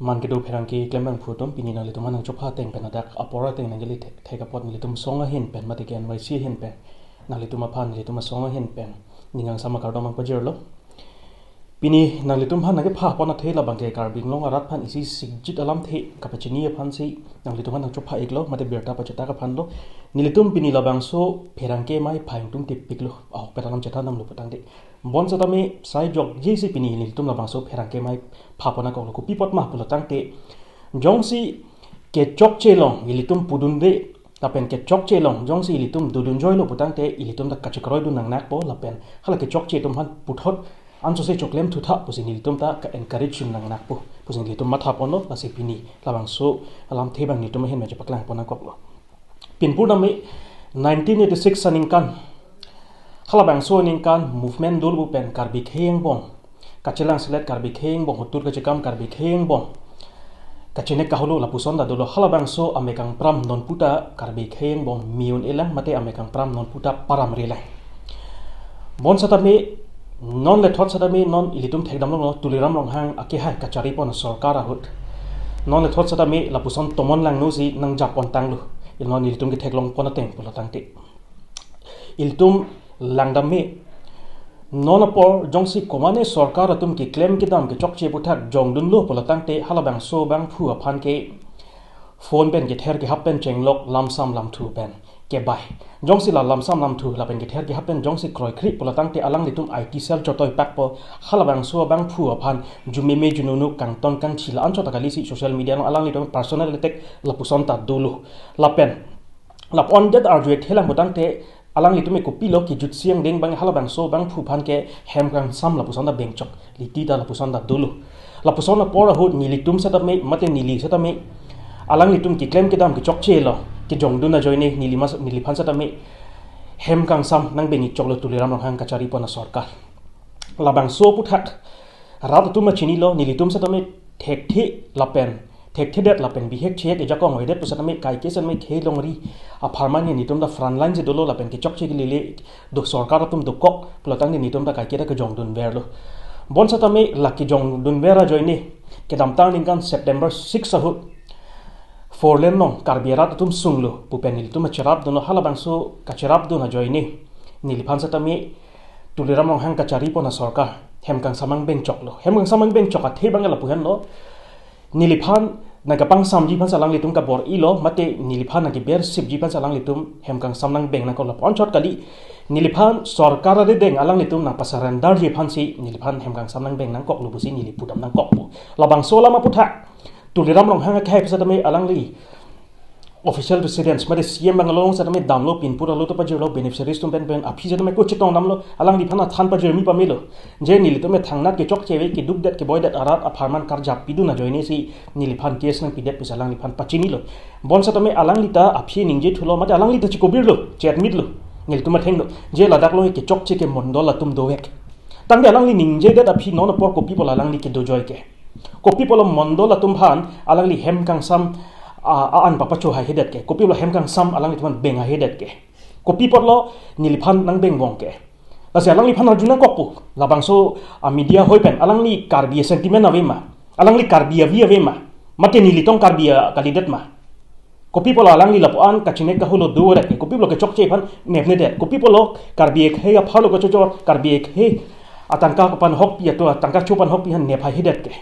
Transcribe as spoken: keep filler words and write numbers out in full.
Aman kedo pherangke klembangphu atum, pini nanglitum aphan nangchopha ateng pen ladak apor ateng nangkele thek, thek apot nelitum asong ahin pen mate ke N Y C ahin pen nanglitum aphan, nelitum asong ahin pen ning kangsam akardom nangpajirlo. Pini nanglitum aphan nangkepha pon athe labang ke Karbi Anglong arat aphan isi sikjit alamthe kapachini aphansi nanglitum aphan nangchopha iklo mate birta pachetak aphanlo. Nelitum pini labangso pherangke amei pha ingtungtip iklo, ahokpet alam chethan damlo putangte. Bonsetame sai jokjesi pini nelitum labangso pherangke amei pha pon nangkoklo. Kopi apot ma pulo tangte, jongsi kechokche along ilitum pudunde, lapen kechokche along jongsi ilitum dodun joilo putangte, ilitum ta kachekroidun nangnakpo, lapen hala kechokche atum aphan puthot ansose choklem thutha pusi nelitum ta ka-encourage dun nangnakpo pusi nelitum matha ponlo. Lasi pini labangso alamthe abang nelitum ahin pen chepaklang pon nangkoklo. Pinpur nami nineteen eighty-six aningkan, halabangso aningkan movement dolo pen Karbi akhei angbong kachelangselet, Karbi akhei angbong hotur kachekam, Karbi akhei angbong kachenek kaholo lapuson ta dolo. Halabangso amei kangpram nonputa Karbi akhei angbong me un-elang mate amei kangpram nonputa paramrelang. Bonsetame non lethot setame non ilitum thekdamlonglo, Tuliram Ronghang akehai kachari pon asorkar ahut non lethot setame lapuson tomon langnosi nangjap pon tanglo. Non ilitum ketheklong pon ateng pulo tangte, ilitum langdam me. Non apor jongsi komatne sorkar atum keklem kedam kechokche aputhak jongdunlo pulo tangte, halabangso abangphu aphan ke phone pen kether kehap pen chenglok, lamsam lamthu pen kebai. Jongsi la lamsam lamthu lapen kether kehap pen jongsi kroikre pulo tangte, alanglitum I T cell chotoi pakpo. Halabangso abangphu aphan jumeme jununu, kangton kangthi la anchot ta kalisi social media along alanglitum personal attack lapuson ta dolo. Lapen lapu-an det arju-ek thelang putangte, alanglitum ke kopilo, kejutsi angdeng abang halabangso abangphu aphan ke hem kangsam lapuson ta bengchok, liti ta lapuson ta dolo. Lapuson apor ahut nelitum setame mate neli setame alanglitum keklem kedam kechokche along kejongdun ajoine neli mas, neliphan setame hem kangsam nangbeng-ik choklo Tuliram Ronghang kachari pon asorkar. Labangso aputhak rat atum chinilo, nelitum setame thekthe lapen thekthedet lapen bihek chehek ejakong avedet pu setame kaike setame khei longri apharman nelitum ta front line si dolo lapen kechokche kelele do, sorkar atum dokok pulo tangte nelitum ta kaike ta kejongdunverlo. Bonsetame la kejongdunver ajoine kedamtang aningkan September six ahut four lane along Karbi arat atum sunglo pu pen nelitum kacherapdunlo. Halabangso kacherapdun ajoine neliphan setame Tuliram Ronghang kachari pon asorkar hem kangsam nangbeng choklo. Hem kangsam nangbeng chok athe abang ke lapu henlo. Neliphan nangkapangsamji aphan si alanglitum kabor-ilo, mate neliphan nangkebersipji aphan si alanglitum hem kangsam nangbeng nangkoklo, lapu anchot kali. Neliphan sorkar arideng alanglitum nangpasurrenderji aphansi neliphan hem kangsam nangbeng nangkoklo pusi neli pudam nangkokpo. Labangso alam aputhak Tuliram Ronghang akehai pu setame alangli official residence mate C M bungalow setame damlo, pinpur alo ta pajirlo, beneficiaries atum pen pen aphi setame ko chetong damlo, alangliphan athan pajirmi pamelo. Je nelitum thangnat kechokche ave, kedukdet keboidet arat apharman karjap pidun ajoine si neliphan case nangpidet pusi alangliphan pachinilo. Bonsetame alangli ta aphi ningje thulo mate alangli ta chikobirlo, che-admitlo. Nelitum athengno je ladak lo kechokche ke mondol atum dovek. Tangte alangli ningjedet aphi non apor kopi pulo alangli kedojoi ke? Kopi pulo mondol atum aphan alangli hem kangsam a, a-an papacho haihedet ke? Kopi pulo hem kangsam alanglitum aphan beng haihedet ke? Kopi pulo neliphan nangbeng bong ke? Lasi alangliphan arju nangkokpo. Labangso a media hoi pen alangli Karbi a sentiment ave ma? Alangli Karbi avi ave ma? Mate nelitum Karbi a kalidet ma? Kopi pulo alangli lapu-an kachenek kaholo dodet ke? Kopi pulo kechokche aphan nepnedet? Kopi pulo Karbi akhei apharlo kachojor, Karbi akhei atangka kapanhokpi ato, atangka chopanhokpi aphan nep haihedet ke?